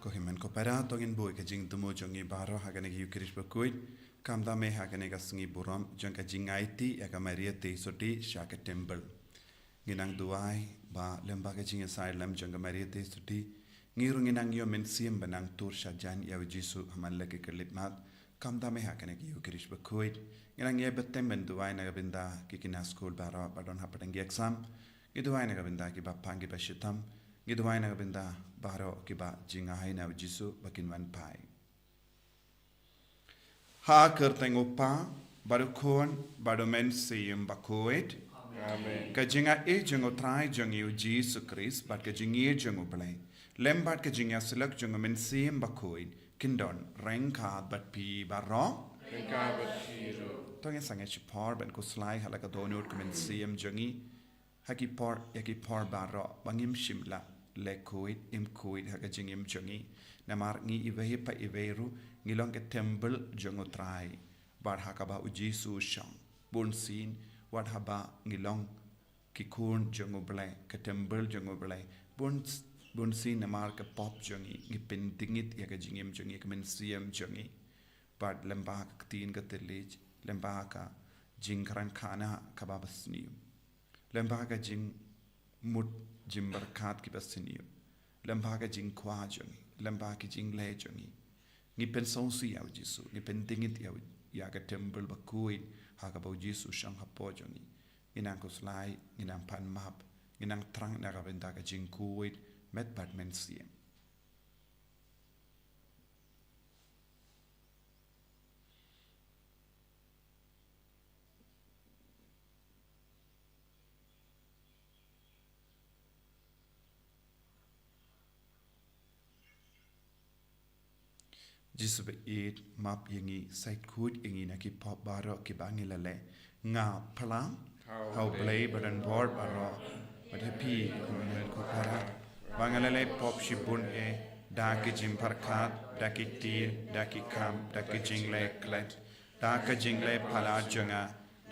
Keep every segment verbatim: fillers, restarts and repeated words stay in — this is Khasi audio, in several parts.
Ko hynmen ko para, to ngin buh ïa ka jingthmu jong ngi baroh ha kane ka Eucharist bakhuid, khamtam eh ha kane ka sngi burom jong ka jingaiti ïa ka Maria Theisotti sha ka temple. Ngi nang duwai ba lyngba ka jingïasaid lem jong ka Maria Theisotti, ngi ruh ngi nang ïoh mynsiem ba nang tur shajan ïa u Jisu ha man la ki khyllipmat, khamtam eh ha kane ka Eucharist bakhuid. Ngi nang ïai baptem ban duwai na ka bynta ki khynnah skul baroh ba don hapdeng ki exam. Ngi duwai na ka bynta kiba pang kiba shitom. Ngi duwai na ka bynta baroh kiba jngai na u Jisu ba kin wan phai. Ha ka kyrteng u Kpa, bad u Khun, bad u Mynsiem Bakhuid. Amen. Ka jingai jong u Trai jong ngi u Jisu Khrist, bad ka jingïeit jong u Blei, lem bad ka jingïasyllok jong u Mynsiem Bakhuid, kin don ryngkat bad phi baroh. Ryngkat bad phi ruh. To ngin sangeh shipor ban khuslai ha la ka dohnud ka mynsiem jong ngi ha ki por, ïa ki por baroh ba ngim shym la leh khuid, im khuid ha ka jingim jong ngi. Namar ngi iwei pa iwei ruh ngi long ka temple jong u Trai, bad ha kaba u Jisu u shong. Bunsien, wat haba ngi long ki khun jong u Blei, ka temple jong u Blei, bun, bunsien namar ka pop jong ngi, ngi pyndingit ïa ka jingim jong ngi, ka mynsiem jong ngi. Bad lyngba ka ktien ka thylliej, lyngba ka jingkren khana kaba basniew, lyngba ka jingmut jingpyrkhat kiba sniew, lyngba ka jingkwah jong ngi, lyngba ka jingleh jong ngi, ngi pynsngewsih ïa u Jisu, ngi pyndingit ïa u, ïa ka temple bakhuid ha kaba u Jisu u shong hapoh jong ngi. Ngi nang khuslai, ngi nang pan map, ngi nang thrang na ka bynta ka jingkhuid met bad mynsiem. Jisu ba ïeit, map ïa ngi, shait khuid ïa ngi na ki pop baroh kiba ngi la leh. Nga phla ha u Blei ba don bor baroh, bad ha phi ko hynmen ko para, ba nga la leh pop shibun eh, da ki jingpyrkhat, da ki ktien, da ki kam, da ki jingleh klet, da ka jingleh palat jong nga,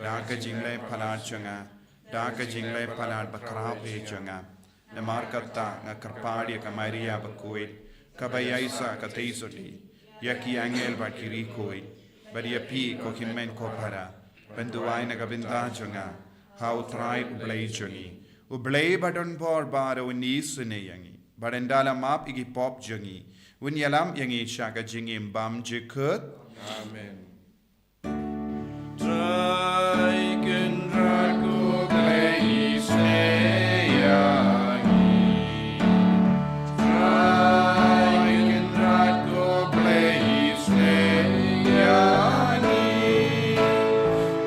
da ka jingleh palat jong nga, da ka jingleh palat bakhraw eh jong nga. Namar kata nga kyrpad ïa ka Maria bakhuid, kaba ïaishah ka Theisotti, ïa ki angel bad ki riewkhuid, bad ïa phi ko hynmen ko para, ban duwai na ka bynta jong nga ha u Trai u Blei jong ngi. U Blei ba don bor baroh un isynei ïa ngi, bad un da la map ïa ki pop jong ngi, un ïalam ïa ngi sha ka jingim bymjukut. Amen. Trai Kynrad ko Blei isynei ïa ngi. Trai Kynrad ko Blei isynei ïa ngi.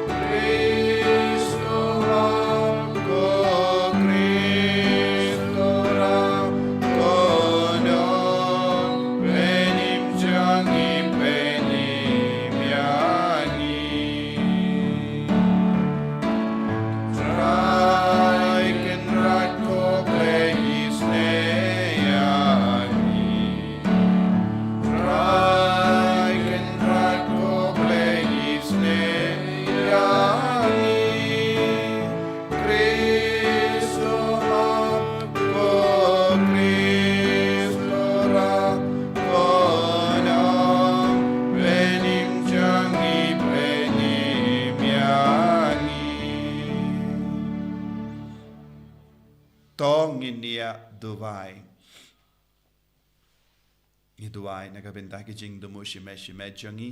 Khrist ko map, ko Khrist ko rah, ko nongpynim jong ngi, pynim ïa ngi. Trai Kynrad ko Blei isynei ïa ngi. Trai Kynrad ko Blei isynei ïa ngi. Khrist ko map, ko Khrist ko rah, ko nongpynim jong ngi, pynim ïa ngi. To ngin ïa duwai. Ngi duwai na ka bynta ki jingthmu shimet shimet jong ngi.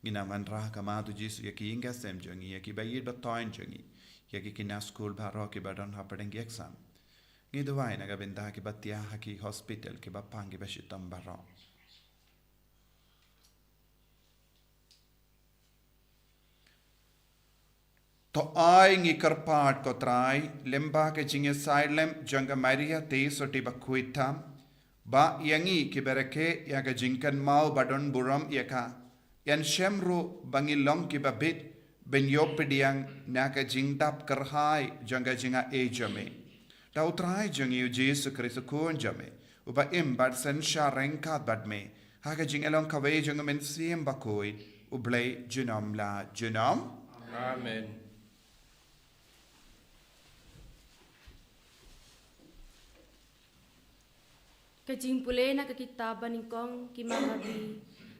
Ngi nang wanrah ha khmat u Jisu ïa ki ïing ki sem jong ngi, ïa ki ba ïeit ba thoiñ jong ngi, ïa ki khynnah skul baroh kiba don hapdeng ki exam. Ngi duwai na ka bynta kiba thiah ha ki hospital, kiba pang kiba shitom baroh. To ai ngi kyrpad ko Trai, lyngba ka jingïasaid lem jong ka Maria Theisotti bakhuid tam, ba ïa ngi kiba rakhe ïa ka jingkynmaw ba don burom ïa ka, yn shem ruh ba ngi long kiba bit ban ïoh pdiang na ka jingdap kyrhai jong ka jingaiei jong me. Da u Trai jong ngi u Jisu Khrist u Khun jong me, uba im bad synshar ryngkat bad me ha ka jingïalong kawei jong u Mynsiem Bakhuid, U Blei junom la junom. Amen. Ka jingpule na ka kitab banyngkong Ki Makkabei.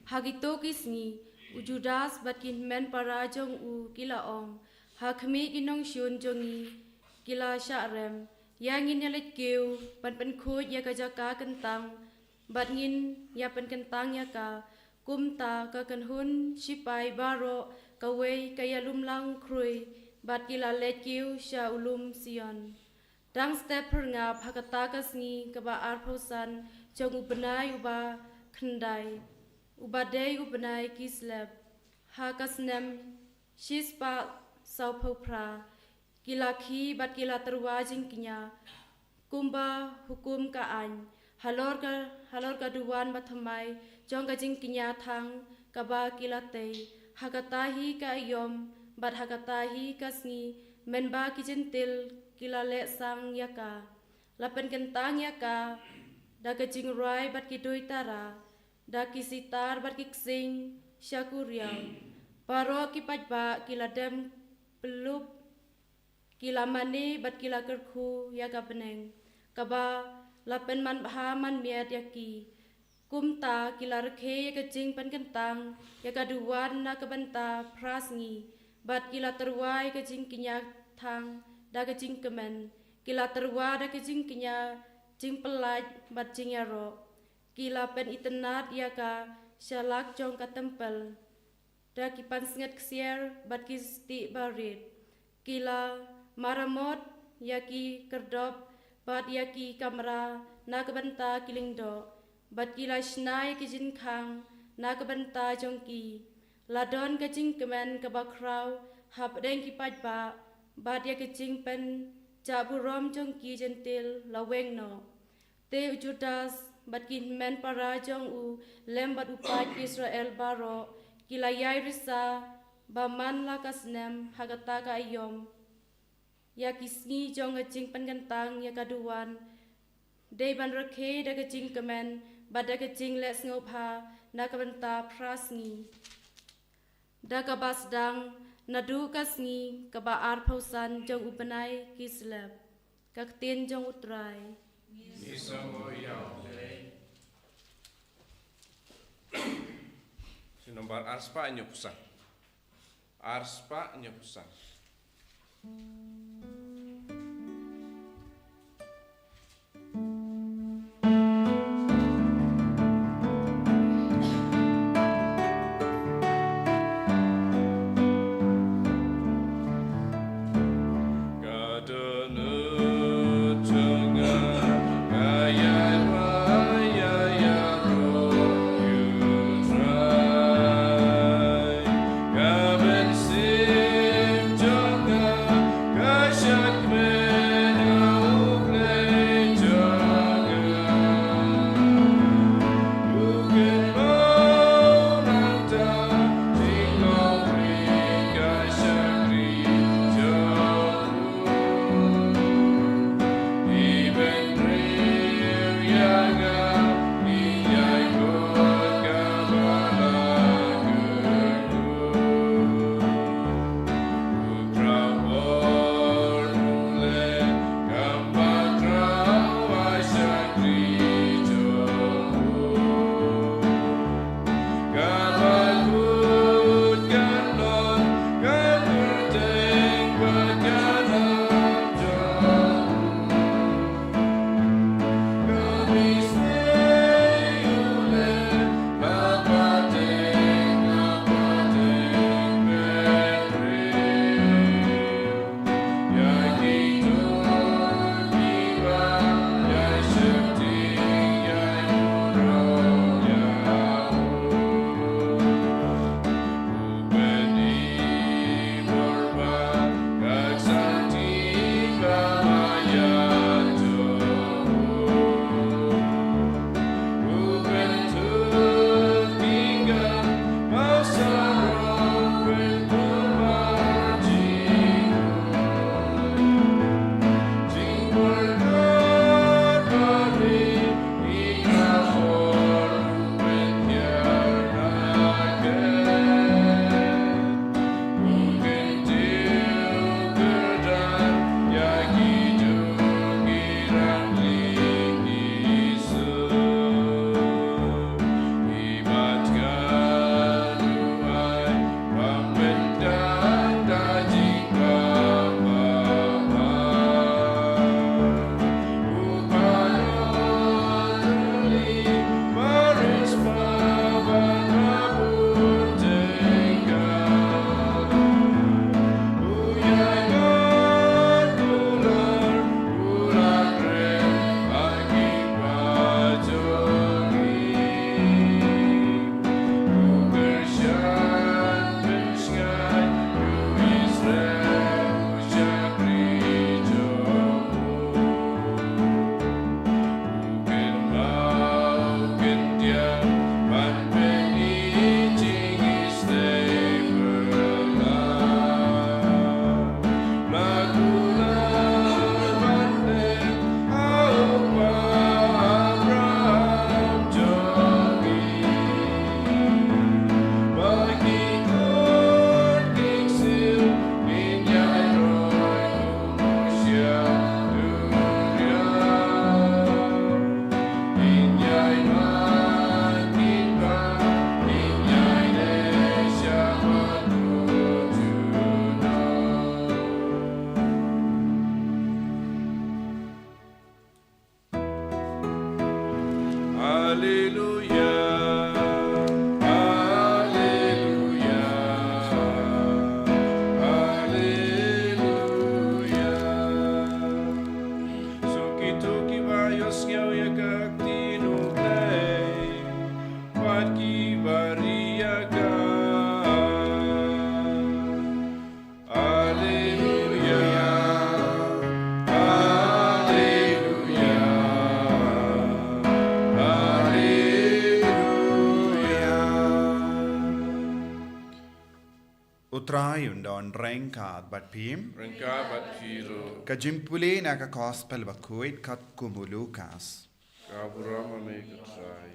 Ha kito ki sngi, u Judas bad ki hynmen para jong u ki la ong ha khmih ki nongshun jong ngi, ki la shah rem, ïa ngin ïa leit kiew ban pynkhuid ïa ka jaka kyntang, bad ngin ïa pynkyntang ïa ka. Kumta ka kynhun shipai baroh kawei ka ïalum lang khrui, bad ki la leit kiew sha u lum Sion. Tang step phyrngap ha kata ka sngi kaba arphew san jong u bnai uba khyndai, uba dei u bnai Kislev, ha ka snem shispah sawphew phra, ki la khie bad ki la tyrwa jingkñia kumba hukum ka aiñ, halor ka, halor ka duwan bathymmai jong ka jingkñia thang kaba ki la tei. Ha kata hi ka aïom bad ha kata hi ka sngi, mynba ki Jentil ki la leh sang ïa ka, la pynkyntang ïa ka da ka jingrwai bad ki duitara, da ki sitar bad ki ksing sha kuriaw. Baroh ki paidbah ki la dem pyllup, ki la mane bad ki la kyrkhu ïa ka bneng kaba la pynman bha man miet ïa ki. Kumta ki la rakhe ïa ka jingpynkyntang ïa ka duwan na ka bynta phra sngi, bad ki la tyrwa ïa ka jingkñia thang da ka jingkmen. Ki la tyrwa da ka jingkñia jingpyllait bad jingïaroh. Ki la pynitynnad ïa ka sha lak jong ka templ da ki pansngiat ksiar bad ki stieh barit. Ki la maramot ïa ki kyrdop bad ïa ki kamra na ka bynta ki lyngdoh, bad ki la shna ïa ki jingkhang na ka bynta jong ki. La don ka jingkmen kaba khraw hapdeng ki paidbah, bad ïa ka jingpynjah burom jong ki Jentil la weng noh. Te u Judas bad ki hynmen para jong u, lem bad u paid Israel baroh, ki la ïai risa ba man la ka snem ha kata ka aïom, ïa ki sngi jong ka jingpynkyntang ïa ka duwan, dei ban rakhe da ka jingkmen bad da ka jingleh sngewbha na ka bynta phra sngi. Da kaba sdang naduh ka sngi kaba arphew san jong u bnai Kislev. Ka ktien jong u Trai. Ngi sngewbha ïa u Blei. Shi nombar arspah hynñiewphew san. Arspah hynñiewphew san. Haleluya, haleluya, haleluya. Suk kito kiba ïohsngew ïa ka ktien U Blei, bad kiba ri ïa ka. Haleluya, haleluya, haleluya. U Trai un don ryngkat bad phi. Ryngkat bad phi ruh. Ka jingpule na ka Gospel bakhuid katkum u Lukas. Ka burom ïa me ko Trai.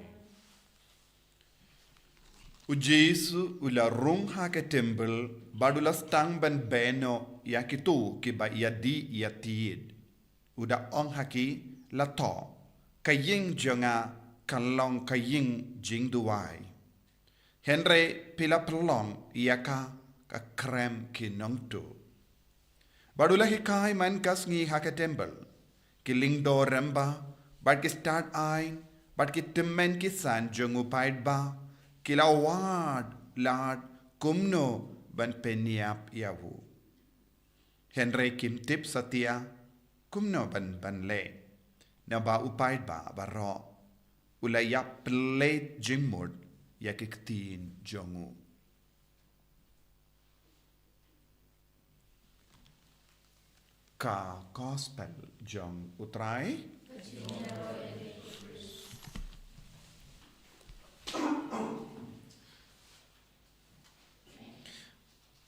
U Jisu u la rung ha ka templ, bad u la sdang ban beh noh ïa kito kiba ïadih ïatied. U da ong ha ki, la thoh, ka ïing jong nga kan long ka ïing jingduwai. Hynrei phi la pynlong ïa ka ka krem ki nongtuh. Bad u la hikai man ka sngi ha ka templ. Ki lyngdoh rymbah, bad ki stad aiñ, bad ki tymmen ki san jong u paidbah, ki la wad lad kumno ban pynïap ïa u. Hynrei kim tip satia kumno ban ban leh. Naba u paidbah baroh u la ïap pynleit jingmut ïa ki ktien jong u. Ka Gospel jong u Trai.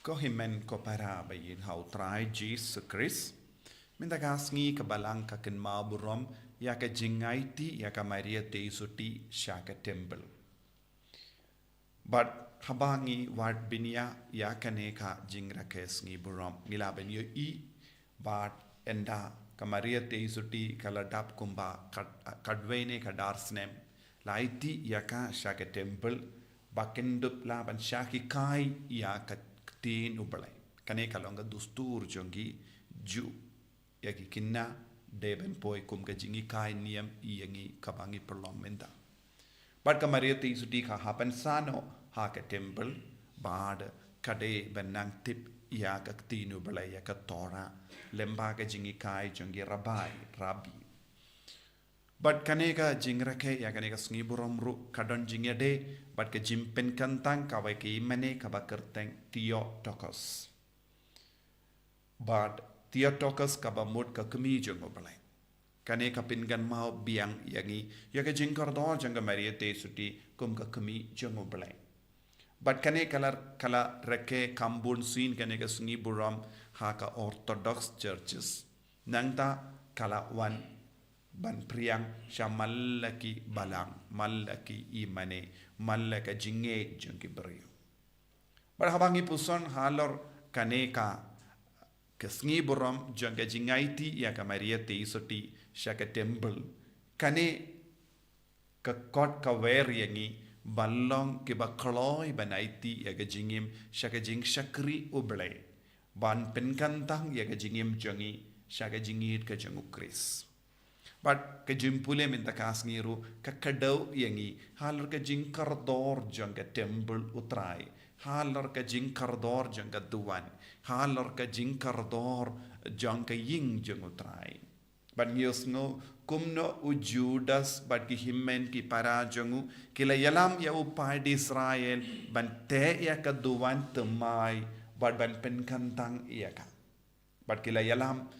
Ko hynmen ko para ba ïeit ha u Trai Jisu Khrist. Mynta ka sngi ka Balang ka kynmaw burom ïa ka jingaiti ïa ka Maria Theisotti sha ka templ. Bad haba ngi wad bniah ïa kane ka jingrakhe sngi burom, ngi lah ban ïohi bad ynda ka Maria Theisotti ka la dap kumba kad-, kadwei ne kadar snem, la aiti ïa ka sha ka templ, ba kin dup lah ban shah hikai ïa ka ktien U Blei. Kane ka long ka dustur jong ki Jiw. Ïa ki khynnah, dei ban poi kum ka jinghikai niam ïa ngi kaba ngi pynlong mynta. Bad ka Maria Theisotti ka hap ban sah noh ha ka templ, bad ka dei ban nang tip ïa ka ktien U Blei ïa ka Torah, lyngba ka jinghikai jong ki rabbi, rabbi. Bad kane ka jingrakhe ïa kane ka sngi burom ruh ka don jingïadei bad ka jingpynkyntang kawei ka ïingmane kaba kyrteng Theotokos. Bad Theotokos kaba mut ka kmie jong U Blei. Kane ka pynkynmaw biang ïa ngi ïa ka jingkordor jong ka Maria Theisotti kum ka kmie jong U Blei. Bad kane ka la, ka la rakhe kham bun sien kane ka sngi burom ha ka Orthodox Churches. Nangta ka la wan ban phriang sha man la ki balang, man la ki ïingmane, man la ka jingngeit jong ki briew. Bad haba ngi puson halor kane ka, ka sngi burom jong ka jingaiti ïa ka Maria Theisotti sha ka templ. Kane ka kot ka wer ïa ngi ban long kiba kloi ban aiti ïa ka jingim sha ka jingshakri U Blei. Ban pynkyntang ïa ka jingim jong ngi sha ka jingïeit ka jong U Khrist. Bad ka jingpule mynta ka sngi ruh ka kdew ïa ngi halor ka jingkordor jong ka templ U Trai, halor ka jingkordor jong ka duwan, halor ka jingkordor jong ka ïing jong U Trai. Bad ngi ïohsngew kumno u Judas bad ki hynmen ki para jong u ki la ïalam ïa u paid Israel ban teh ïa ka duwan thymmai bad ban pynkyntang ïa ka. Bad ki la ïalam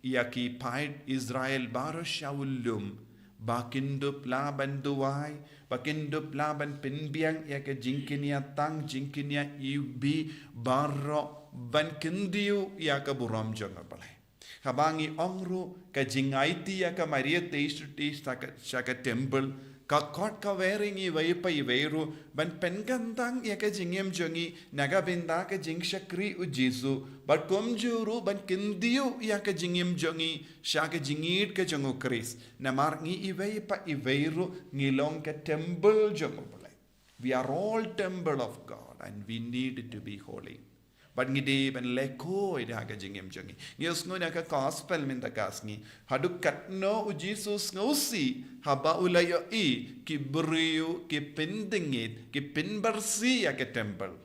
ïa ki paid Israel baroh sha u lum ba kin dup lah ban duwai, ba kin dup lah ban pynbiang ïa ka jingkñia tang, jingkñia iwbih baroh ban kyntiew ïa ka burom jong U Blei. Haba ngi ong ruh ka jingaiti ïa ka Maria Theisotti sha ka, sha ka templ, ka kot ka wer ïa ngi iwei pa iwei ruh ban pynkyntang ïa ka jingim jong ngi na ka bynta ka jingshakri U Jisu, bad kumjuh ruh ban kyntiew ïa ka jingim jong ngi sha ka jingïeit ka jong U Khrist. Namar ngi iwei pa iwei ruh ngi long ka templ jong U Blei. We are all temple of God and we need to be holy. Bad ngi dei ban leh khuid ha ka jingim jong ngi. Ngi ïohsngew na ka gospel mynta ka sngi, haduh katno u Jisu sngewsih haba u la ïohi ki briew ki pyndngit, ki pynbyrsih ïa ka temple.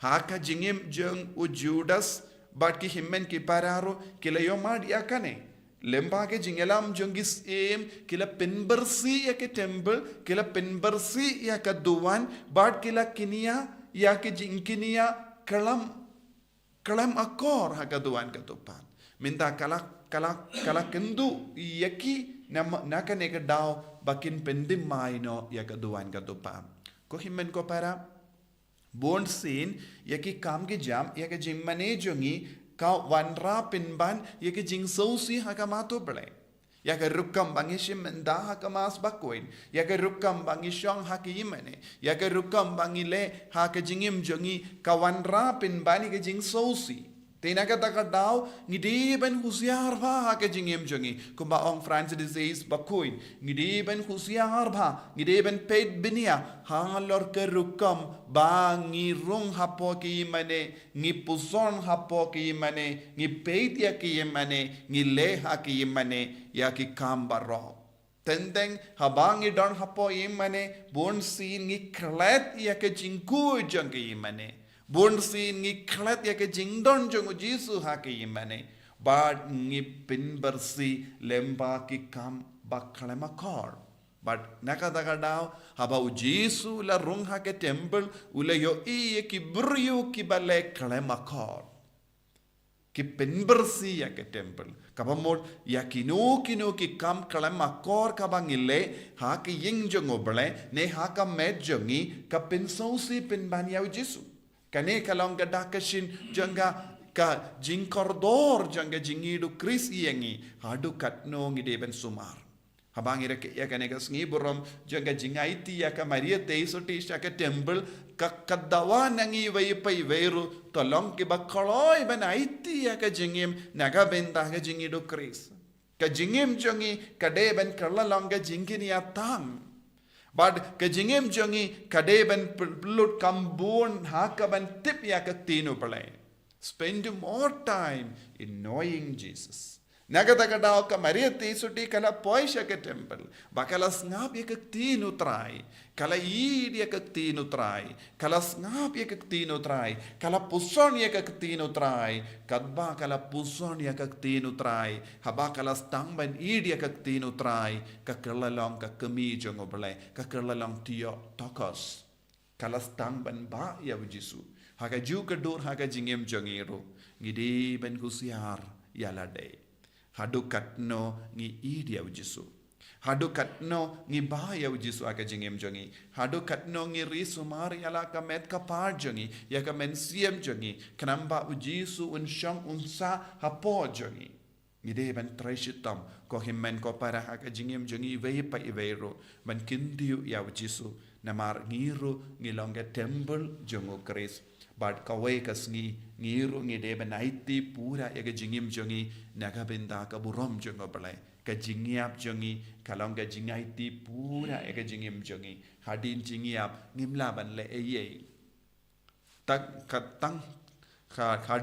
Ha ka jingim jong u Judas bad ki hynmen ki para ruh ki la ïohmad ïa kane. Lyngba ka jingïalam jong ki syiem ki la pynbyrsih ïa ka temple, ki la pynbyrsih ïa ka duwan, bad ki la kñia ïa ka jingkñia khlem, khlem akor ha ka duwan ka tnat. Mynta ka la, ka la, ka la kynduh ïa ki na, na kane ka daw ba kin pynthymmai noh ïa ka duwan ka tnat. Ko hynmen ko para, bunsien ïa ki kam ki jam, ïa ka jingmane jong ngi ka wanrah pynban ïa ka jingsngewsih ha khmat U Blei. Ïa ka rukom ba ngi shim bynta ha ka Mass bakhuid, ïa ka rukom ba ngi shong ha ka ïingmane, ïa ka rukom ba ngi leh ha ka jingim jong ngi ka wanrah pynban ïa ka jingsngewsih. Te na kata ka daw ngi dei ban husiar bha ha ka jingim jong ngi. Kumba ong Francis de Sales bakhuid, ngi dei ban husiar bha, ngi dei ban peit bniah halor ka rukom ba ngi rung hapoh ka ïingmane, ngi puson hapoh ka ïingmane, ngi peit ïa ka ïingmane, ngi leh ha ka ïingmane ïa ki kam baroh. Teng teng haba ngi don hapoh ïingmane, bunsien ngi klet ïa ka jingkhuid jong ka ïingmane. Bunsien ngi klet ïa ka jingdon jong u Jisu ha ka ïingmane. Bad ngi pynbyrsih lyngba ki kam ba khlem akor. Bad na kata ka daw, haba u Jisu u la rung ha ka temple, u la ïohi ïa ki briew kiba leh khlem akor. Ki pynbyrsih ïa ka temple. Kaba mut ïa kino kino ki kam khlem akor kaba ngi leh ha ka ïing jong U Blei ne ha ka met jong ngi, ka pynsngewsih pynban ïa u Jisu. Kane ka long ka dak ka shin jong ka, ka jingkordor jong ka jingïeit u Khrist ïa ngi, haduh katno ngi dei ban sumar. Haba ngi rakhe ïa kane ka sngi burom jong ka jingaiti ïa ka Maria Theisotti sha ka temple, ka, ka dawa na ngi iwei pa iwei ruh, to long kiba kloi ban aiti ïa ka jingim na ka bynta ka jingïeit u Khrist. Ka jingim jong ngi ka dei ban kylla long ka jingkñia tam. Bad ka jingim jong ngi ka dei ban pynlut kam bun ha kaban tip ïa ka ktien U Blei. Spend more time in knowing Jesus. Na kata ka daw ka Maria Theisotti ka la poi sha ka temple, ba ka la sngap ïa ka ktien u Trai, ka la ïeit ïa ka ktien u Trai, ka la sngap ïa ka ktien u Trai, ka la puson ïa ka ktien u Trai, katba ka la puson ïa ka ktien u Trai, haba ka la sdang ban ïeit ïa ka ktien u Trai, ka kylla long ka kmie jong U Blei, ka kylla long Theotokos. Ka la sdang ban bah ïa u Jisu. Ha kajuh ka dur ha ka jingim jong ngi ruh, ngi dei ban husiar ïa lade. Haduh katno ngi ïeit ïa u Jisu. Haduh katno ngi bah ïa u Jisu ha ka jingim jong ngi. Haduh katno ngi ri sumar ïa la ka met ka phad jong ngi, ïa ka mynsiem jong ngi, khnang ba u Jisu un shong un sah hapoh jong ngi. Ngi dei ban trei shitom, ko hynmen ko para, ha ka jingim jong ngi iwei pa iwei ruh, ban kyntiew ïa u Jisu, namar ngi ruh ngi long ka temple jong u Khrist. Bad kawei ka sngi ngi ruh ngi dei ban aiti pura ïa ka jingim jong ngi na ka bynta ka burom jong U Blei. Ka jingïap jong ngi ka long ka jingaiti pura ïa ka jingim jong ngi. Hadien jingïap ngim lah ban leh ei ei. Tad, ka tang, ka, ka,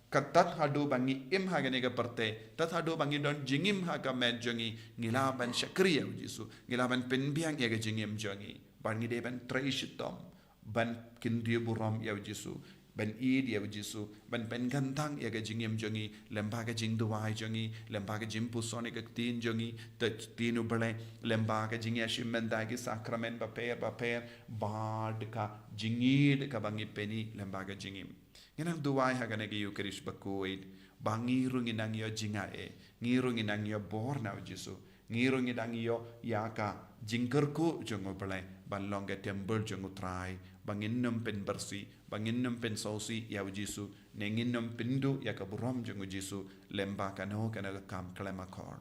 ka tad haduh ba ngi im ha kane ka pyrthei, tad haduh ba ngi don jingim ha ka met jong ngi, ngi lah ban shakri ïa u Jisu, ngi lah ban pynbiang ïa ka jingim jong ngi. Bad ngi dei ban trei shitom ban kyntiew burom ïa u Jisu, ban ïeit ïa u Jisu, ban pynkyntang ïa ka jingim jong ngi lyngba ka jingduwai jong ngi, lyngba ka jingpuson ïa ka ktien jong ngi, ka ktien U Blei, lyngba ka jingïashim bynta ki sakramen bapher bapher, bad ka jingïeit kaba ngi pyni lyngba ka jingim. Ngi nang duwai ha kane ka Eucharist bakhuid ba ngi ruh ngi nang ïoh jingaiei, ngi ruh ngi nang ïoh bor na u Jisu, ngi ruh ngi nang ïoh ïa ka jingkyrkhu jong U Blei ban long ka temple jong u Trai, ba ngin nym pynbyrsih, ba ngin nym pynsngewsih ïa u Jisu, ne ngin nym pynduh ïa ka burom jong u Jisu lyngba kano kano ka kam khlem akor.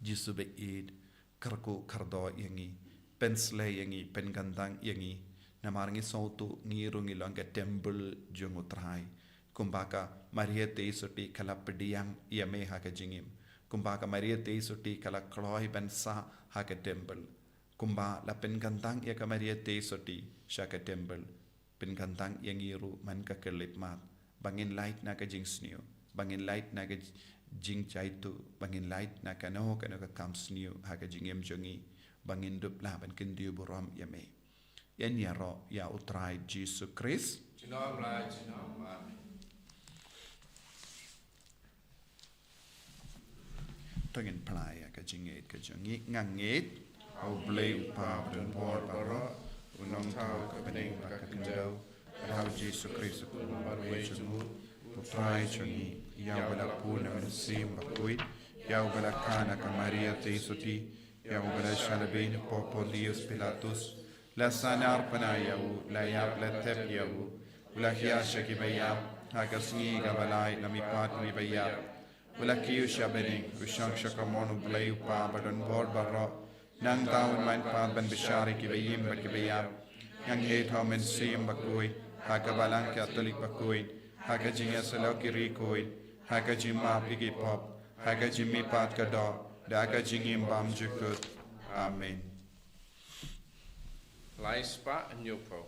Jisu baieit, kyrkhu kyrdoh ïa ngi, pynshlei ïa ngi, pynkyntang ïa ngi. Namar ngi sngewthuh ngi ruh ngi long ka temple jong u Trai. Kumba ka Maria Theisotti ka la pdiang ïa me ha ka jingim, kumba ka Maria Theisotti ka la kloi ban sah ha ka temple, kumba la pynkyntang ïa ka Maria Theisotti sha ka temple, Pynkyntang ïa ngi ruh man ka khyllipmat, ba ngin lait na ka jingsniew, ba ngin lait na ka j-, jingjaituh, ba ngin lait na kano kano ka kam sniew ha ka jingim jong ngi, ba ngin dup lah ban kyndiaw burom ïa me. Ïa ngi ïaroh ïa U Trai Jisu Khrist. Junom la junom. Amen. To ngin plie ïa ka jingngeit ka jong ngi. Nga ngeit ha U Blei U Kpa badonbor baroh, u nongthaw ka bneng bad ka khyndew, bad ha U Jisu Khrist u khun marwei jong u, U Trai jong ngi, ïa uba la pun na u Mynsiem Bakhuid, ïa uba la kha na ka Maria Theisotti, ïa uba la shah lehbeiñ hapoh Pontius Pilatus, la sahnarphna ïa u, la ïap la thep ïa u, u la hiar sha kiba ïap, ha ka sngi kaba lai la mihpat na kiba ïap, u la kiew sha bneng, u shong sha kamon U Blei U Kpa badonbor baroh. Nangta un wanrah pat ban bishar ïa kiba im bad kiba ïap. Nga ngeit ha U Mynsiem Bakhuid, ha ka Balang Katholik bakhuid, ha ka jingïasyllok ki riewkhuid, ha ka jingmap ïa ki pop, ha ka jingmihpat ka doh, da ha ka jingim bymjukut. Amen. Lai spah hynñiew phew.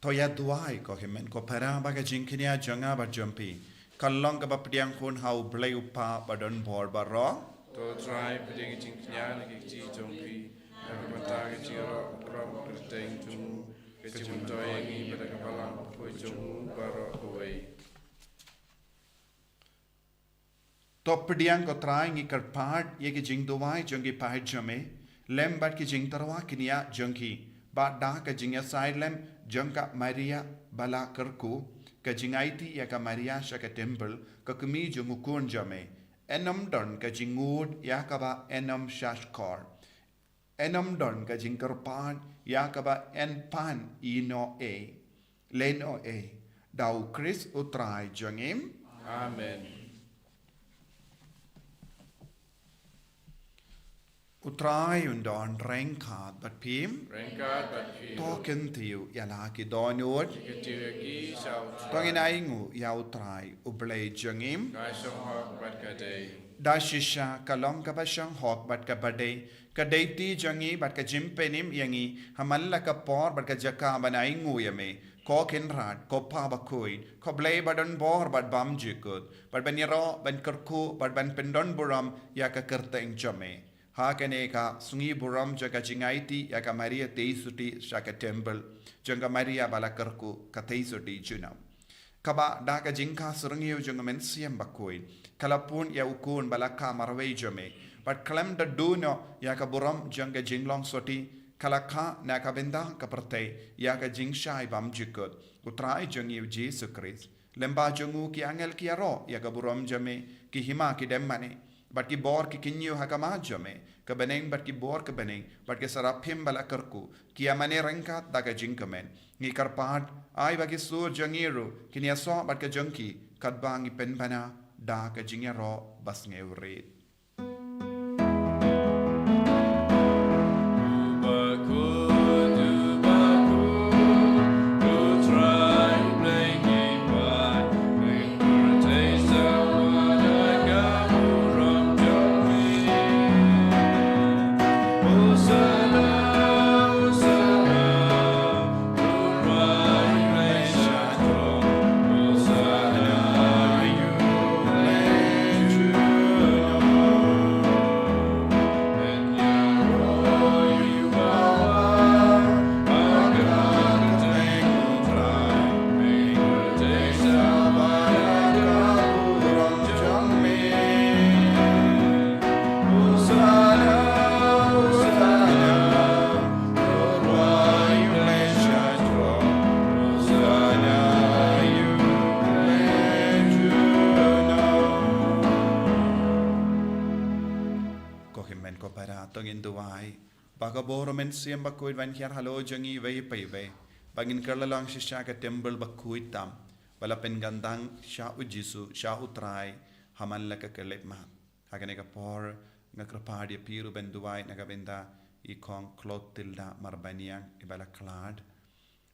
To ïa duwai ko hynmen ko para ba ka jingkñia jong nga bad jong phi ka long kaba pdiang hun ha U Blei U Kpa badonbor baroh. To Trai, pdiang ka jingkñia na ki kti jong phi, na ka bynta ka jingïaroh baroh ka kyrteng jong u, ka jingmyntoi ïa ngi bad ka Balang Bakhuid jong u baroh kawei. To pdiang ko Trai, ngi kyrpad ïa ki jingduwai jong ki paid jong me, lem bad ki jingtyrwa kñia jong ki, bad da ka jingïasaid lem jong ka Maria ba la kyrkhu, ka jingaiti ïa ka Maria sha ka templ, ka kmie jong u Khun jong me, yn ym don ka jingngud ïa kaba yn ym shahshkor. Yn ym don ka jingkyrpad ïa kaba yn pan ïehnoh ei, lehnoh ei, da U Khrist U Trai jong ngi. Amen. U Trai un don ryngkat bad phi. Ryngkat bad phi. To kyntiew ïa la ki dohnud. Kyntiew ïa ki sha U Trai. To ngin ainguh ïa U Trai U Blei jong ngi. Ka shong hok bad ka dei. Da shisha ka long kaba shong hok bad kaba dei, ka dei ti jong ngi bad ka jingpynim ïa ngi ha man la ka por bad ka jaka ban ainguh ïa me, ko Kynrad, ko Pa Bakhuid, ko Blei badonbor bad bymjukut, bad ban ïaroh, ban kyrkhu bad ban pyndonburom ïa ka kyrteng jong me. Ha kane ka sngi burom jong ka jingaiti ïa ka Maria Theisotti sha ka templ jong ka Maria ba la kyrkhu, ka Theisotti junom. Kaba da ka jingkha syrngiew jong ka Mynsiem Bakhuid, ka la pun ïa U Khun ba la kha marwei jong me, bad khlem da duh noh ïa ka burom jong ka jinglong sotti, ka la kha na ka bynta ka pyrthei ïa ka jingshai bymjukut, U Trai jong ngi U Jisu Khrist. Lyngba jong u ki angel ki ïaroh ïa ka burom jong me, ki hima ki dem mane, bad ki bor ki kynñiew ha khmat jong me, ka bneng bad ki bor ka bneng, bad ki saraphim ba la kyrkhu, ki ïa mane ryngkat da ka jingkmen. Ngi kyrpad, ai ba ki sur jong ngi ruh kin ïasoh bad ka jong ki, katba ngi pynbna da ka jingïaroh ba sngewrit. Ïa ko para to ngin duwai ba ka bor u Mynsiem Bakhuid un hiar halor jong ngi iwei pa iwei, ba ngin kylla long shisha ka templ bakhuid tam, ba la pynkyntang sha u Jisu, sha u Trai, ha man la ka khyllipmat. Ha kane ka por nga kyrpad ïa phi ruh ban duwai na ka bynta i kong Clotilda Marbaniang iba la khlad.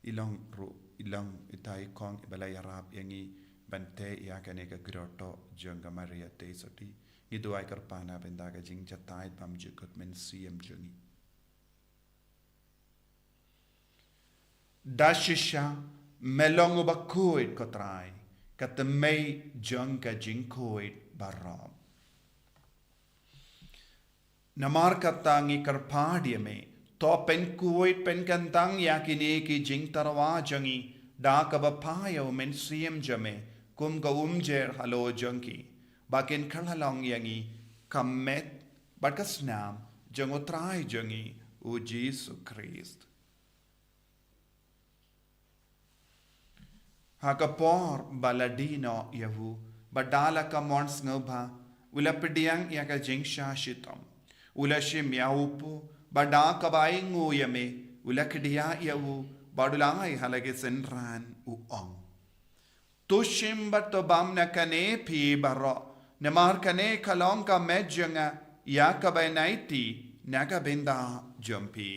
I long ruh, i long ita i kong iba la ïarap ïa ngi ban teh ïa kane ka grotto jong ka Maria Theisotti. Ngi duwai kyrpad na bynta ka jingjahthait bymjukut mynsiem jong ngi. Da shisha me long u bakhuid, ko Trai, ka tmei jong ka jingkhuid baroh. Namar kata ngi kyrpad ïa me, to pynkhuid pynkyntang ïa kine ki jingtyrwa jong ngi da kaba phah ïa u Mynsiem jong me kum ka umjer halor jong ki, ba kin kylla long ïa ngi ka met bad ka snam jong u Trai jong ngi u Jisu Khrist. Ha ka por ba la die noh ïa u, bad da la ka mon sngewbha, u la pdiang ïa ka jingshah shitom. U la shim ïa u kpu, bad da kaba ainguh ïa me, u la khie ïa u, bad u la ai ha la ki synran, u ong: To shim bad to bam na kane phi baroh, namar kane ka long ka met jong nga, ïa kaba ngi ai na ka bynta jong phi.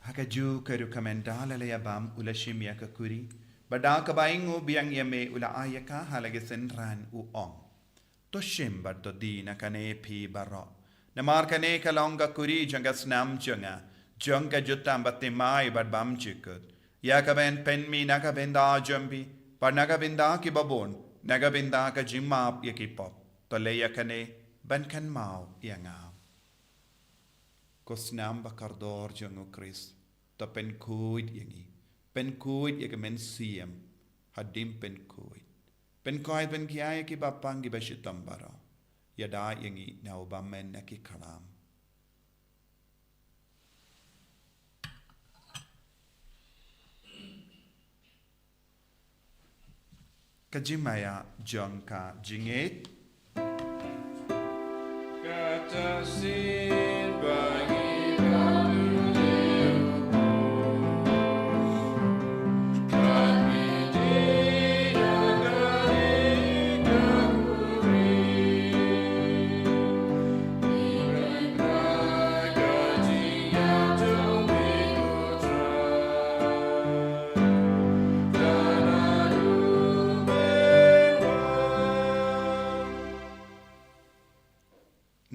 Ha kajuh ka rukom, ynda la ïa bam, u la shim ïa ka kuri, bad da kaba ainguh biang ïa me, u la ai ïa ka ha la ki synran, u ong: To shim bad to die na kane phi baroh, namar kane ka long ka kuri jong ka snam jong nga, jong ka jutang bathymmai bad bymjukut, ïa kaba ngi pynmih na ka bynta jong phi bad na ka bynta ki babun, na ka bynta ka jingmap ïa ki pop. To leh ïa kane ban kynmaw ïa nga. Ko snam bakordor jong u Khrist, to pynkhuid ïa ngi, pynkhuid ïa ka mynsiem hadien pynkhuid. Pynkhuid, pynkhia ïa ki bapang ki bashitom baroh. Ïada ïa ngi na u bymmen na ki khlam. Ka jingmaïa jong ka jingngeit. Kata sien ba ngi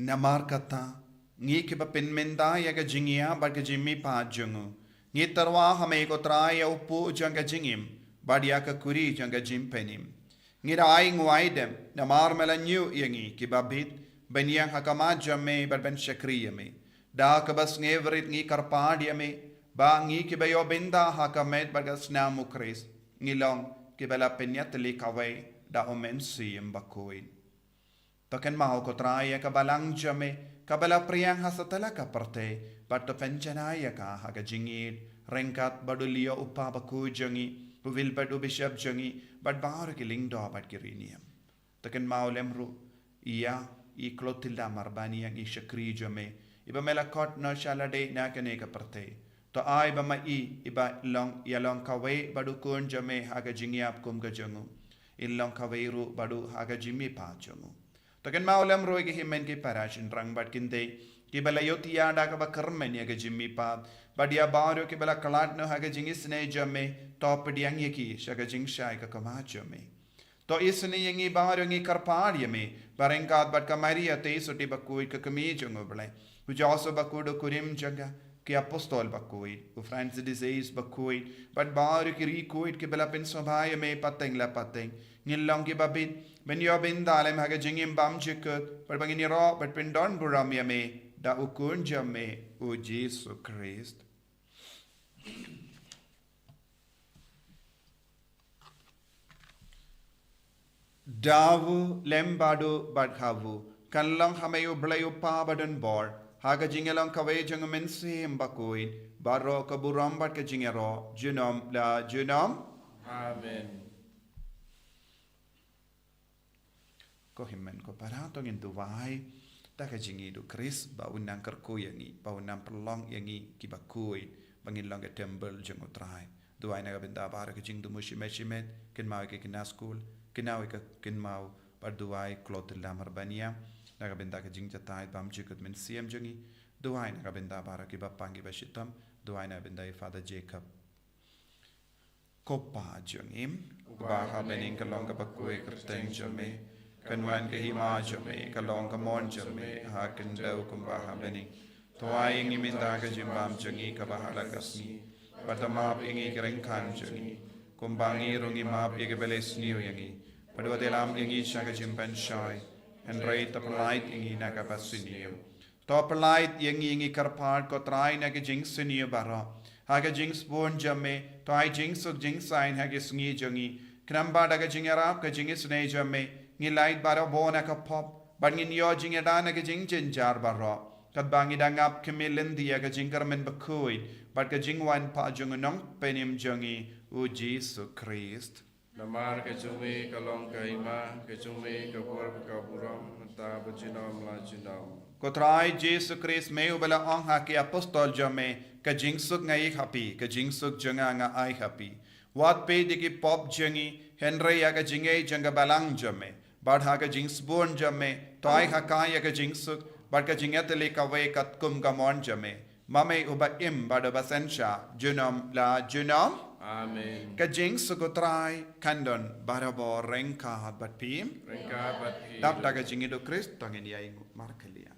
Namar kata, ngi kiba pynmynta ïa ka jingïap bad ka jingmihpat jong u, ngi tyrwa ha me ko Trai ïa u kpu jong ka jingim bad ïa ka kuri jong ka jingpynim. Ngi da ai nguai dem, namar me la ñiuh ïa ngi kiba bit ban ïeng ha khmat jong me bad ban shakri ïa me. Da kaba sngewrit ngi kyrpad ïa me ba ngi kiba ïoh bynta ha ka met bad ka snam u Khrist, ngi long kiba la pynïatylli kawei da u Mynsiem Bakhuid. To kynmaw ko Trai ïa ka balang jong me kaba la pdiang ha satlak ka pyrthei, bad to pynjanai ïa ka ha ka jingïeit, ryngkat bad u Leo u Kpa Bakhuid jong ngi, u Willibrord u Bishop jong ngi, bad baroh ki lyngdoh bad ki riewniam. To kynmaw lem ruh ïa i Clotilda Marbaniang, i shakri jong me, iba me la khot noh sha lade na kane ka pyrthei. To ai ba ma i iba long, ïa long kawei bad u Khun jong me ha ka jingïap kum ka jong u, in long kawei ruh bad u ha ka jingmihpat jong u. To kynmaw lem ruh ïa ki hynmen ki para shynrang bad kynthei kiba la ïohthiah da kaba kyrmen ïa ka jingmihpat, bad ïa baroh kiba la khlad noh ha ka jingisynei jong me, to pdiang ïa ki sha ka jingshai ka khmat jong me. To isynei ïa ngi baroh, ngi kyrpad ïa me, ba ryngkat bad ka Maria Theisotti Bakhuid ka kmie jong u Blei, u Joseph Bakhuid u kurim jong ka, ki apostol bakhuid, u Francis de Sales Bakhuid, bad baroh ki riewkhuid kiba la pynsngewbha ïa me pateng la pateng, ngin long kiba bit ban ïoh bynta lem ha ka jingim bymjukut, bad ba ngin ïaroh bad pyndonburom ïa me da u Khun jong me, u Jisu Khrist. Dawu lem badu bad hawu kan long ha me u Blei u Pa ba don bor, ha ka jingïalong kawei jong u Mynsiem Bakhuid, baroh ka burom bad ka jingïaroh junom la junom. Amen. Ko hynmen ko para, to ngin duwai da ka jingïeit u Khrist ba un nang kyrkhu ïa ngi, ba un nang pynlong ïa ngi kiba khuid, ba ngin long ka templ jong u Trai. Duwai na ka bynta baroh ka jingthmu shimet shimet, kynmaw ïa ka khynnah skul, kynmaw ïa ka khynnah, bad duwai kloi tylli mar ban ïa, na ka bynta ka jingjatai bymjukut mynsiem jong ngi. Duwai na ka bynta baroh kiba pang kiba shitom, duwai na ka bynta ïa Father Jacob. Ko Pa jong ngi, uba ha bneng, ka long kaba khuid ka kyrteng jong me, kan wan ka hima jong me, ka long ka mon jong me ha khyndew kumba ha bneng. To ai ïa ngi mynta ka jingbam jong ngi kaba ha la ka sngi, bad to map ïa ngi ki ryngkat jong ngi, kumba ngi ruh ngi map ïa kiba leh sniew ïa ngi, bad wat ïalam ïa ngi sha ka jingpynshoi, hynrei to pyllait ïa ngi na kaba sniew. To pyllait ïa ngi, ngi kyrpad ko Trai, na ka jingsniew baroh, ha ka jingsbun jong me, to ai jingsuk jingsaiñ ha ka sngi jong ngi. Khnang ba da ka jingïarap ka jingisynei jong me, ngin lait barabor na ka pop, bad ngin ïoh jingïada na ka jingjynjar baroh, katba ngi dang ap khmih lynti ïa ka jingkyrmen bakhuid bad ka jingwan pat jong u Nongpynim jong ngi, u Jisu Khrist. Namar ka jong me ka long ka hima, ka jong me ka bor bad ka burom, mynta bad junom la junom. Ko Trai Jisu Khrist, me uba la ong ha ki apostol jong me, ka jingsuk nga ai ha phi, ka jingsuk jong nga nga ai ha phi. Wat peit ïa ki pop jong ngi, hynrei ïa ka jingïeit jong ka balang jong me, bad ha ka jingsbun jong me, to ai ha ka ïa ka jingsuk bad ka jingïatylli kawei katkum ka mon jong me, ma me uba im bad uba synshar junom la junom. Amen. Ka jingsuk u Trai kan don barabor ryngkat bad phi. Ryngkat bad phi. Dap da ka jingïeit u Khrist, to ngin ïainguh markhlieh.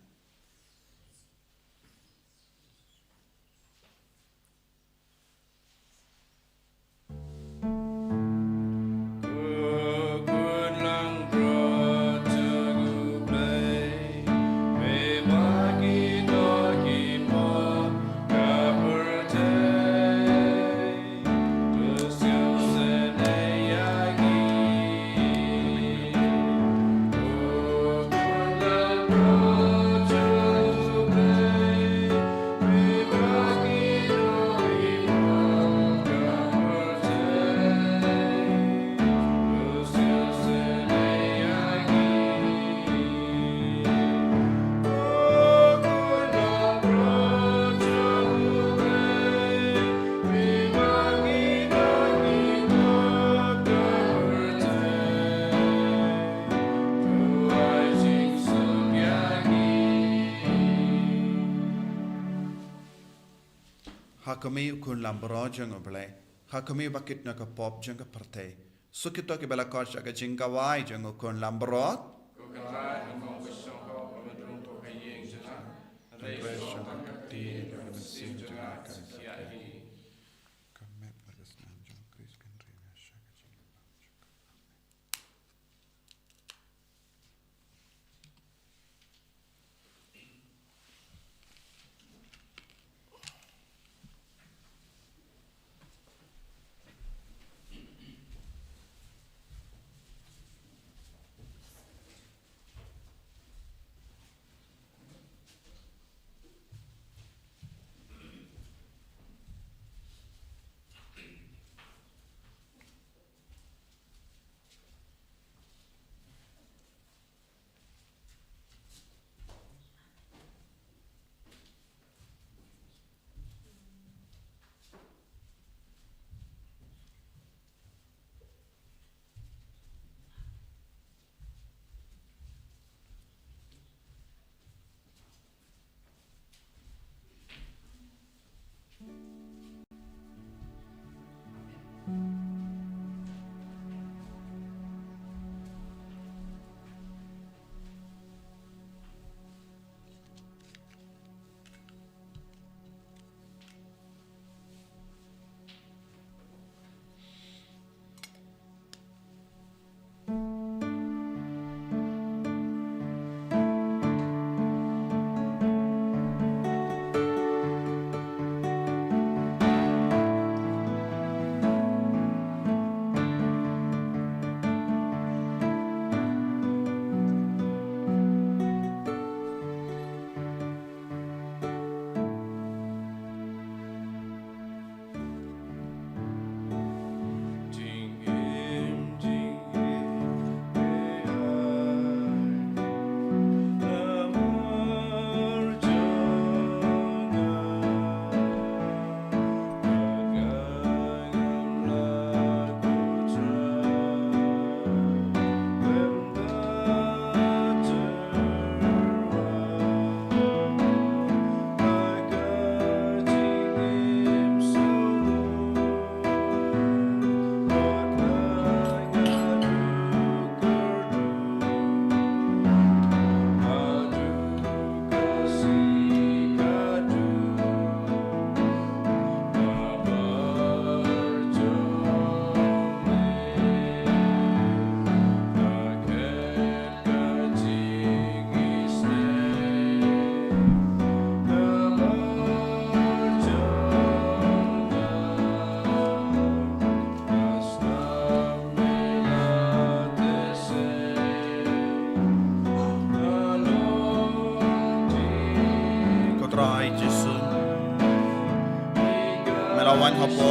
Ha khmih u khun lambrot jong u Blei, ha khmih ba kit na ka pop jong ka pyrthei. Suk ïa kito kiba la khot sha ka jingkhawai jong u khun lambrot.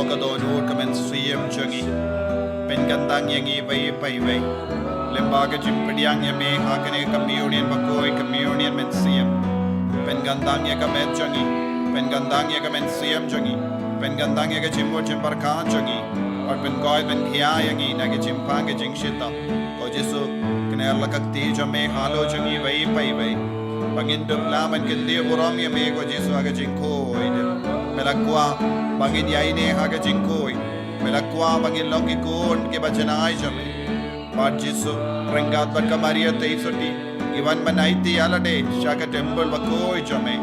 ka dohnud ka mynsiem jong ngi. Pynkyntang ïa ngi iwei pa iwei. Lyngba ka jingpdiang ïa me ha kane ka communion bakhuid, communion mynsiem. Pynkyntang ïa ka met jong ngi. Pynkyntang ïa ka mynsiem jong ngi. Pynkyntang ïa ka jingmut jingpyrkhat jong ngi. Bad pynkoit pynkhia ïa ngi na ka jingpang ka jingshitom. Ko Jisu, kane la ka kti jong me halor jong ngi iwei pa iwei. Ba ngin dup lah ban kyntiew burom ïa me ko Jisu ha ka jingkhuid. Me la kwah ba ngin ïaineh ha ka jingkhuid. Me la kwah ba ngin long ki khun kiba janai jong me. Bad Jisu, ryngkat bad ka Maria Theisotti, ngi wan ban aiti ïa lade sha ka templ bakhuid jong me.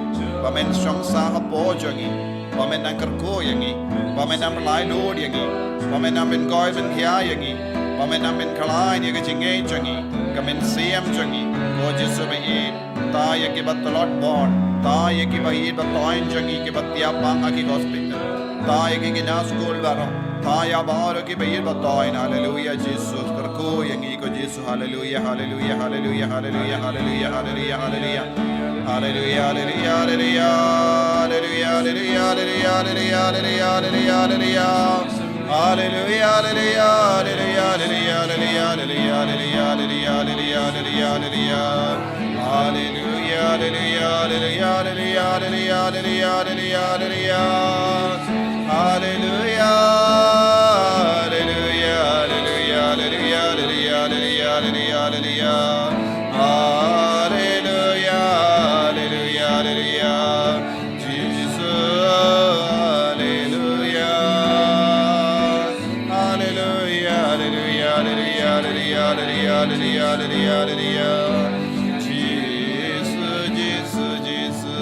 Ba men shong sah hapoh jong ngi. Ba men nang kyrkhu ïa ngi. Ba men nang pyllait lut ïa ngi. Ba men nang pynkoit pynkhia ïa ngi. Ba men nang pynkhlaiñ ïa ka jingngeit jong ngi. Ka mynsiem jong ngi. Ko Jisu ba ïeit. Tang ïa kiba tlot bor. Tang ïa kiba ïeit ba thoiñ jong ngi kiba thiah pang ha ki hospital. Tang ïa ki khynnah skul baroh. Tang ïa baroh kiba ïeit ba thoiñ. Haleluia Jisu. Kyrkhu ïa ngi ko Jisu. Haleluia, haleluia, haleluia, haleluia, haleluia, haleluia, haleluia. Haleluia, haleluia, haleluia. Haleluia, haleluia, haleluia, haleluia, haleluia, haleluia. Haleluia, haleluia, haleluia, haleluia, haleluia, haleluia, haleluia, haleluia, haleluia. Haleluia, haleluia, haleluia, haleluia, haleluia, haleluia, haleluia. Haleluia, haleluia, haleluia, haleluia, haleluia, haleluia, haleluia. Haleluia, haleluia, haleluia. Jisu, haleluia. Haleluia, haleluia, haleluia, haleluia, haleluia, haleluia, haleluia. Jisu, Jisu, Jisu.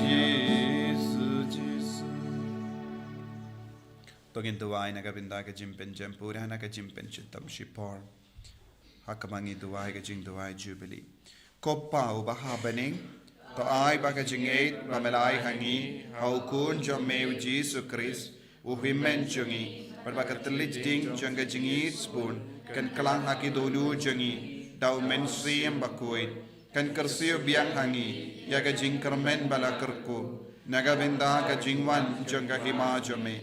Jisu, Jisu. To ngin duwai na ka bynta ka jingpynjem pura na ka jingpynshitom shipor. Ha kaba ngi duwai ka jingduwai Jubilee. Ko Pa uba ha bneng, to ai ba ka jingngeit ba me la ai ha ngi, ha u Khun jong me u Jisu Khrist, u Hynmen jong ngi, bad ba ka thylliej ding jong ka jingïeit sbun, kan kylla ha ki dohnud jong ngi, da u Mynsiem Bakhuid, kan kyrsiew biang ha ngi, ïa ka jingkyrmen ba la kyrkhu, na ka bynta ka jingwan jong ka hima jong me.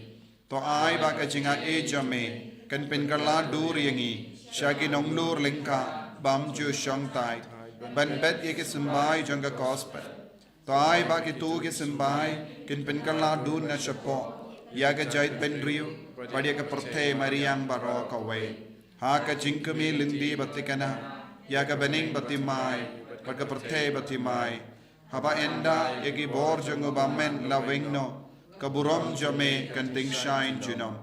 To ai ba ka jingaiei jong me kan pynkylla dur ïa ngi sha ki nonglur lyngkha bym ju shong thait ban bet ïa ki symbai jong ka gospel. To ai ba kito ki symbai kin pynkylla dur na shapoh ïa ka jaitbynriew bad ïa ka pyrthei mariang baroh kawei. Ha ka jingkmie lynti ba thikna ïa ka bneng ba thymmai bad ka pyrthei ba thymmai. Haba ynda ïa ki bor jong u bymman la weng noh, ka burom jong me kan tyngshaiñ junom.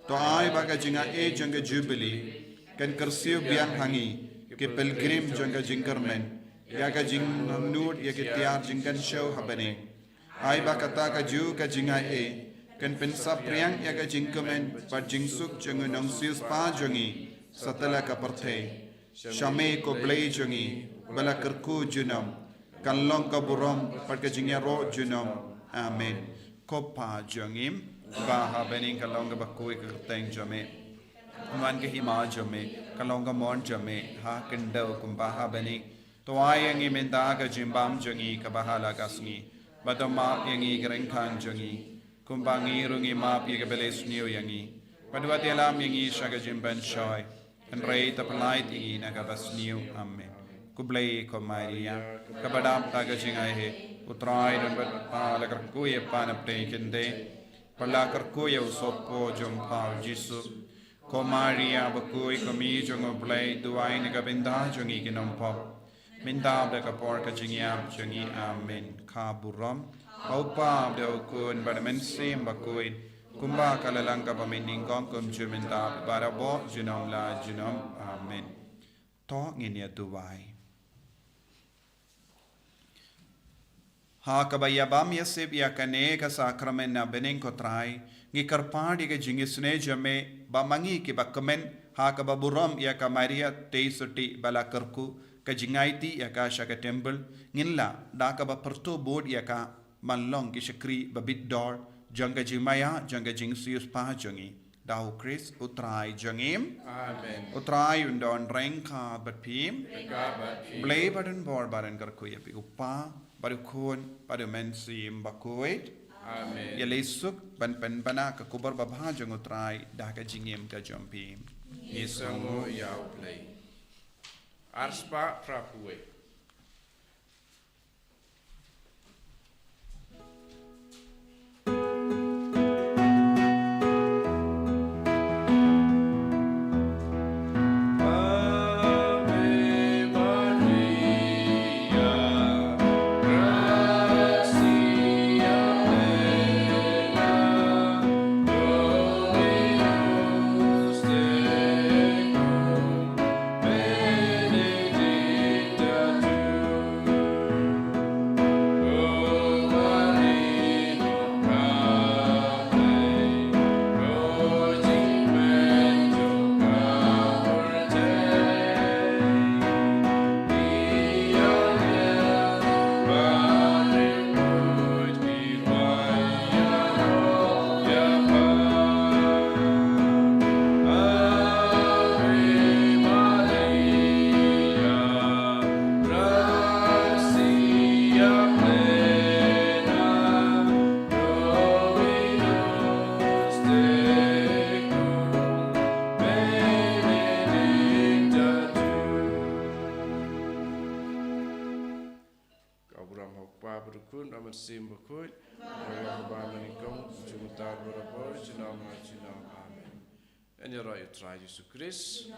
To ai ba ka jingaiei jong ka Jubilee kan kyrsiew biang ha ngi ki pilgrim jong ka jingkyrmen ïa ka jingangnud ïa ki tiar jingkynshew ha bneng. Ai ba kata kajuh ka jingaiei kan pynsaphriang ïa ka jingkmen bad jingsuk jong u nongsiewspah jong ngi satlak ka pyrthei. Sha me ko Blei jong ngi ba la kyrkhu junom, kan long ka burom bad ka jingïaroh junom. Amen. Ko Pa jong ngi ba ha bneng, ka long kaba khuid ka kyrteng jong me. Wan ka hima jong me, ka long ka mon jong me ha khyndew kumba ha bneng. To ai ïa ngi mynta ka jingbam jong ngi kaba ha la ka sngi. Bad to map ïa ngi ki ryngkang jong ngi, kumba ngi ruh ngi map ïa kiba leh sniew ïa ngi. Bad wat ïalam ïa ngi sha ka jingpynshoi, hynrei to pyllait ïa ngi na kaba sniew. Amen. Khublei ko Maria, kaba dap da ka jingaiei, U Trai u don bad pha. La kyrkhu ïa pha na pdeng ki kynthei, bad la kyrkhu ïa u sohpop jong pha u Jisu. Ko Maria bakhuid, ko Mei jong u Blei, duwai na ka bynta jong ngi ki nongpop, mynta bad ha ka por ka jingïap jong ngi. Amen. Ka burom ha U Pa bad ha U Khun bad ha U Mynsiem Bakhuid, kumba ka la long kaba mynnyngkong, kumjuh mynta bad barabor, junom la junom. Amen. To ngin ïa duwai. Ha kaba ïabam ïasip ïa kane ka sakramen na bneng ko Trai, ngi kyrpad ïa ka jingisynei jong me ba ma ngi kiba kmen ha kaba burom ïa ka Maria Theisotti ba la kyrkhu, ka jingaiti ïa ka sha ka templ, ngin lah da kaba pyrto bud ïa ka ban long ki shakri ba bit dor jong ka jingmaïa jong ka jingsiewspah jong ngi. Da U Khrist U Trai jong ngi. Amen. U Trai un don ryngkat bad phi. Ryngkat bad phi. Blei ba don bor ba don kyrkhu ïa phi, U Pa bad U Khun bad U Mynsiem Bakhuid. Amen. Ïalei suk ban pynbna ka khubor babha jong U Trai da ka jingim ka jong phi. Ngi sngewnguh ïa U Blei. Arspah phra phew wei. Ka burom ha U Kpa bad U Khun bad U Mynsiem Bakhuid. Ka burom ha U Kpa mynnyngkong, junom barabor, junom la junom. Amen. Ngin ïaroh ïa U Trai Jisu Khrist.